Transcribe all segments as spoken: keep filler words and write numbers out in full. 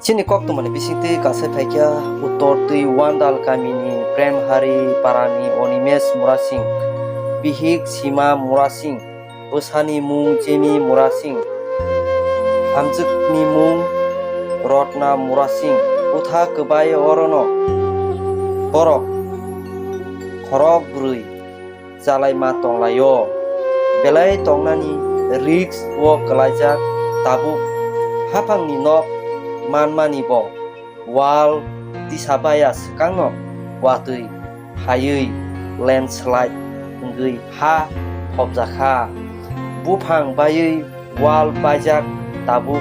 Chini koktwmani bisingtwi kasai phaikha Uttor Twi Wandal kamini Premhari parani Onimesh Murasing, bihik Sima Murasing, bwsani mung Jemi Murasing, hamjwkni mung Rotna Murasing, utha kwbai orono borok khorok brwi chalaima tonglaio. Belai tongnani risk o kwlaijak tabuk haphangni nok manmani bo wall tisabaya swkangno watwi phaiwi landslide wngwi ha phobjakha. Buphang baiwi wall baijak tabuk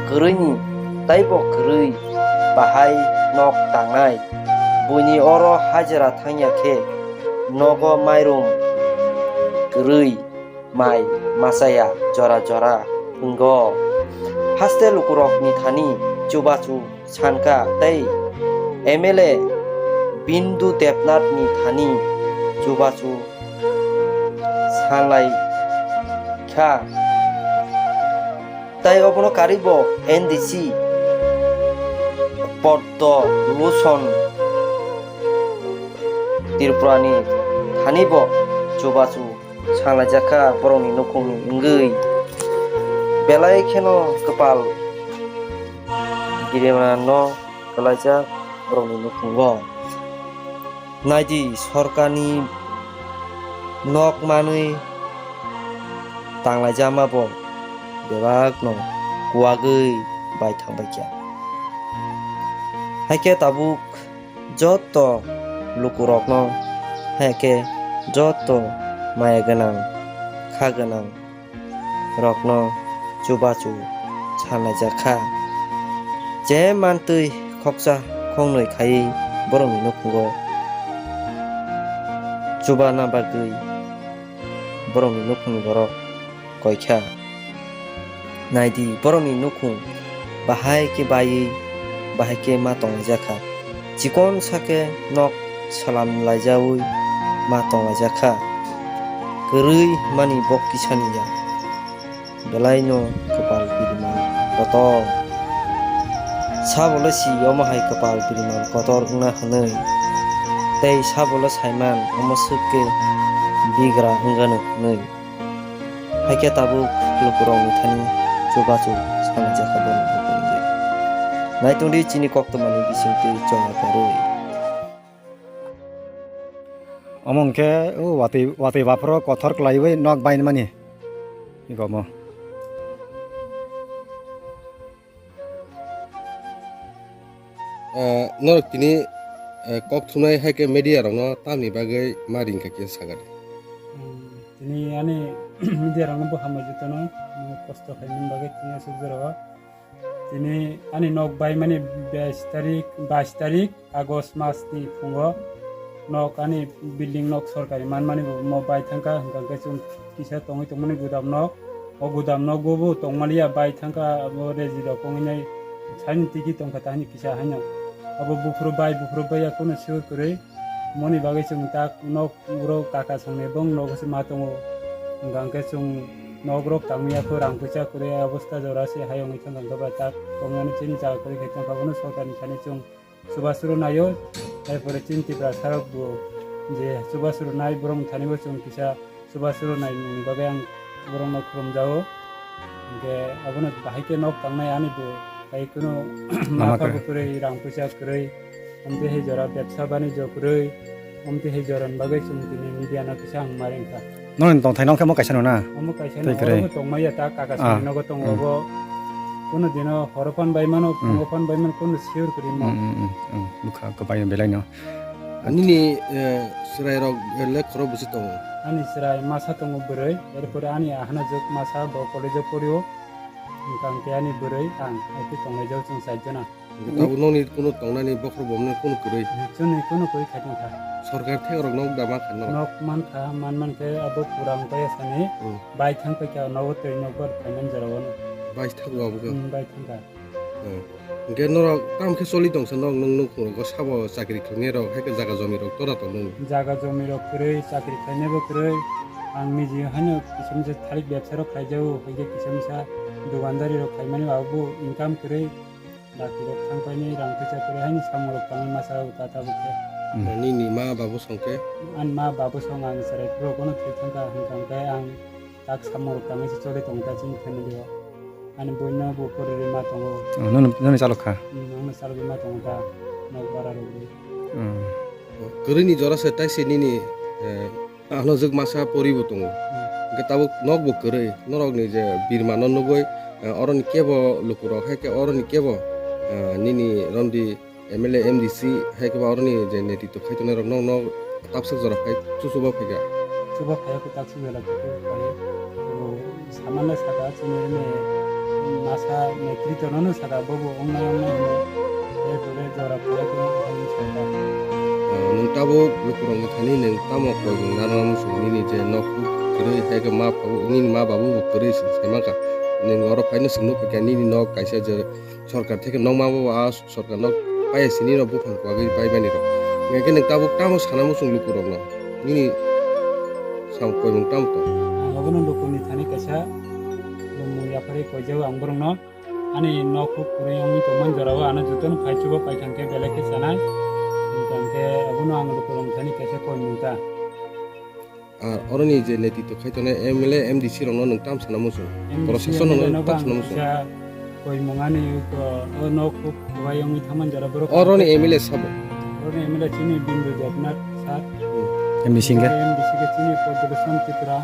kwrwini teibo kwrwi bahai nok tangnai. Buini oro hajira thangya khe nogo mairum kwrwi mai machaya jora jora wngo. Haste lukurokni thani chubachu sankha tei M L A Bindu Debnathni thani chubachu sanlai kha. Tai obono karwi bo N D C Poddo Luson Tripurani thani bo chubachu sanglaijakha borokni nukhungni wngwi. Belai kheno kwpal girimano kwlaijak borokni nukhungo. Naidi, sorkarni nok manwi tanglaijama bo bebakno kuwagwi bai thangbaikha. Haikhe tabuk joto lukurokno, haikhe joto maya gwnang, kha gwnang rokno chubachu sanlaijakha. Je mantwi khoksa khoknwi khaiwi borokni nukhungo chubana bagwi borokni nukhungni borok koikha. Naidi, borokni nukhung bahai khe baiwi, bahai khe ma tonglaijak kha. Chikon sa khe nok salam laijaui ma tonglaijak kha. Kwrwi mani bok kisani ya. Belai no kwpal biriman kotor. Sabo le si omo hai kwpal biriman kotor wngna hwnwi. Tei sabo le saiman omo swk khe bigra wngano hwnwi. Haikhe tabuk lukurokni thani chubachu sanaijakha borok buphang je. Naitongdi chini koktwmani bisingtwi choya karwi. Omo hwnkhe o watwi, watwi baphuro kothor kwlaiwi nok bainmani. Ikomo. Ah, norok tini, eh, kok thumnai hai khe media rokno tamni bagwi ma ring kha kisa sakha de? Hmm, tini ani media rokno bo hambai jotono, hmm, kosto khaimani bagwi tini aswk jora o. Tini ani nok baimani bais tarik, bais tarik August mas ni phungo nok ani building nok sorkari manmani bo mo bai thangkha, hwnkha khe chwng kisa tongwi tongmani gudam nok. O gudam nogo bo tongmaliya bai thangkha, abo reji rok wngwi nai saini tigi tongkha tahini kisa haino. Abo buphuru bai, buphuru bai ya kunu sure kwrwi. Moni bagwi chwng tak nok uro kaka songni bong nogo se ma tongo. Hwnkha hwnkhe chwng nok rok tangwi ya kho rang puisa kwrwi, abosta jora se hayung wngwi thangkha hwnkhe bai tak tongnani chini jaga kwrwi khai tongkha, bono sorkarni sani chwng chubachu rw naio, er pore chini Tiprasa rok bo je chubachu rw nai, borok ni thani bo chwng kisa chubachu rw nai mungni bagwi ang borok no khulum jago. Hwnkhe abono bahai khe nok tangnai ani bo, hai kunu mama mapha kwrwi, bo kwrwi, rang puisa kwrwi, omtwi hai jora bebsa banijyo kwrwi, omtwi hai jora ni bagwi chwng tini media no kisa ang ma ring kha. Nokni tongthai nokhe omo kaisa no na? Omo kaisa tei no, kwrwi. Orobo tongmaya ta kaka ah songni nogo tongo mm obo. Kunu dino horo phan bai mano, mm phungo phan bai mano, kunu sure kwrwi ma. Mm, mm, mm, mm. Bwkha kwbai no belai no. Nini, eh, chwrai rok, eh, le khoro bwswk tongo? Ani chwrai masa tongo bwrwi, erpore ani ahano jwk masa bo college o porio. Hwnkha hwnkhe ani bwrwi ang, hai khe tonglai jago chwng char jona. Hwnkhe tabuk nokni kunu tongnani bokhorok bomni kunu kwrwi? Chwngni kunu kwrwi khai tongkha. Sorkar thek rok nok da mankha norok? Nok mankha, man mankhe abo pura wngkha ya sani. Hmm. Bai thang paikha nogo twi nokbar phaimani jorao no. Bai thangkha abo khe? Hmm, bai thangkha. Hmm. Hwnkhe norok tamo khe choli tongsa nok nwng nukhung rogo sabo chakri khlainai rok hai khe jaga jomi rok tora tong nung? Jaga jomi rok kwrwi, chakri khlainai bo kwrwi. Ang niji haino kisa misa tharik bebsa rok khlai jago, hai khe kisa misa dukandari rok khlaimani abo income kwrwi. Dakti rok thang painai rang puisa kwrwi haino samung rok tangwi masa rok ta tabuk khe. Hmm. Nini ma babu song khe? Ani ma babu song ang chwrai phuru bono thwi thang kha hwnkha hwnkhe ang tak samung rok tangwi se choli tongo ta chini family o. Ani boino bo kwrwi ma tongo. Oh, nono, nono chalok kha? Hmm, angno chalogwi ma tongo ta nok bara rok rwi. Hmm. Kwrwini jora se taise nini, eh, Ano jwk masa poribo tongo. Hmm. Hwnkhe tabuk nokbo kwrwi, norokni je birmano nugwi, eh, oroni kebo lukurok hai khe oroni kebo, eh, nini romdi M L A, M D C hai khe ba oroni je netitw khai tongnai rok nok nok tapsak jora phai chuchuba phaikha. Chuba phaiya khe tapsak jora phai khe phai. Samanle saka chini ene masa netrito nono saka bobo ongnai ongnai hino. Tei bole jora pore ko hai saka. Ah, nwng tabuk lukurokni thani nwng tamo koi nwng nano muchung nini je nok kwrwi hai khe ma phabu nini ma babu bo kwrwi se sai mankha. Nwng oro phaino swngno phaikha nini nok kaisa je sorkar theke nokma bo a sorkar nok paiya sini rok buphang kwagwi paibani rok. Hwnkhe nwng tabuk tamo sana muchung lukurokno? Nini sam koimung tamo tong? Ang abono lukurokni thani kaisa mung yapharwi koijao ang borokno. Ani nok huk kwrwi wngwi tongmani jorao ano jotono phai chuba paithang khe belai khe chanai. Hwnkhe abono ang lukurokni thani kaisa koimung ta. Ar oroni je netitw khai tongnai M L A, M D C rokno nwng tam sana muchung? M D C, Proshasonno M L A nwng no tam bang sana muchung? Kisa koimung ani o, o nok huk kwbai wngwi thaman jora borok. Oroni M L A sabo? Oroni M L A chini Bindu Debnath sir. Hmm. M D C hwnkhe? M D C khe chini Padma Bhushan Tripura.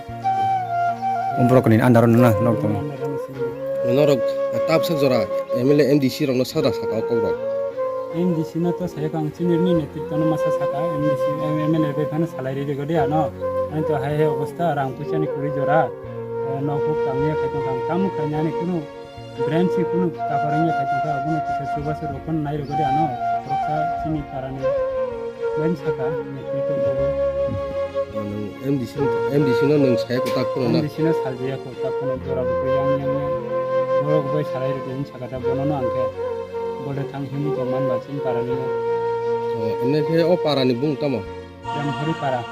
Borokni under-o nwng na nok tongo? Under-o sini. Norok tapsa jora M L A, M D C rokno sadra saka o kokrok? M D C no to sayok ang chini ni netrito no masa saka, M D C, M-, M L A bai phano salai ri rwgwi di ano. Ani to hai hai obostha, rang puisa ni kwrwi jora, eh, nok huk tangwi khai tongkha, ang tamo khainani kunu branch ni kunu kapar wngya khai tongkha, abono kisa chubachu rok phano nai rwgwi di ano, khoroksa chini para ni bai saka, netrito bobo. Nwng M D C, M D C no nwng saya kwtak phano na? M D C no saljiya kwtak phano, jora bo kwrwi yang yang yang, borok bai salai rwdi. Sakata bono no ang khe bole thang himwi tongman ba chini para ni no. O, ene khe o para ni bung tamo? Jamhori para.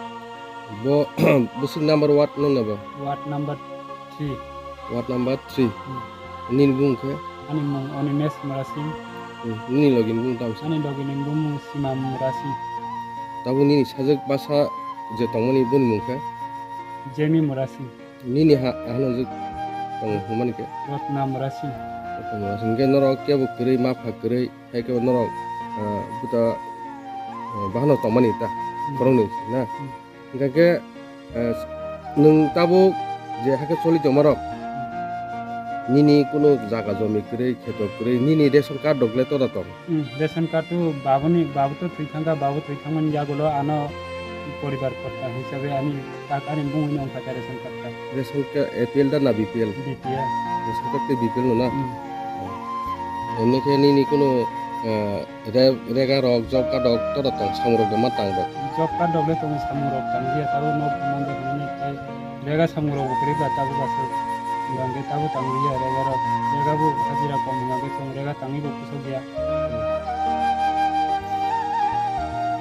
Bo bwswk number ward no nebo? Ward number three. Ward number three. Hmm. Nini bung khe? Ani mung Animesh Murasing. Hmm. Nini logi ni bung tamo? Ani logi ni bung Sima Murasing. Tabuk nini sajwk basa je tongmani boni mung khe? Jemi Murasing. Nini ha, hano jwk tong hwnmani khe? Rotna Murasing. Rotna Murasing. Hwnkhe norok kebo kwrwi, mapha kwrwi, hai khe norok, ah, buta, ah, bahano tongmani ta, hmm, khoroknwi na? Hmm. Hwnkhe, ah, nwng tabuk je hakhe choli tongmarok, hmm, nini kunu jaga jomi kwrwi, kheto kwrwi, nini ration card rok le tora tong? Hmm, ration card to baboni, babu to thwi thangkha, babu thwi thangmani yagulo ano poribar kotta hisabe ani tak ani bumungni wngkha khe ration card ta. Ration card A P L da na B P L? B P L. Ration card tei B P L no na? Hmm. Emni khe nini kunu, eh, re-, rega rok, job card rok, tora tong, samung rok ma tang rok? Job card rok le tongo, samung rok tang liya, tabuk nok manjak nini tei rega samung rok bo kwrwi ba tabuk aswk. Hwnkhe tabuk tang liya rega rok, rega bo hajira kom hwnkhe chwng rega tangwi bo kusuk ya.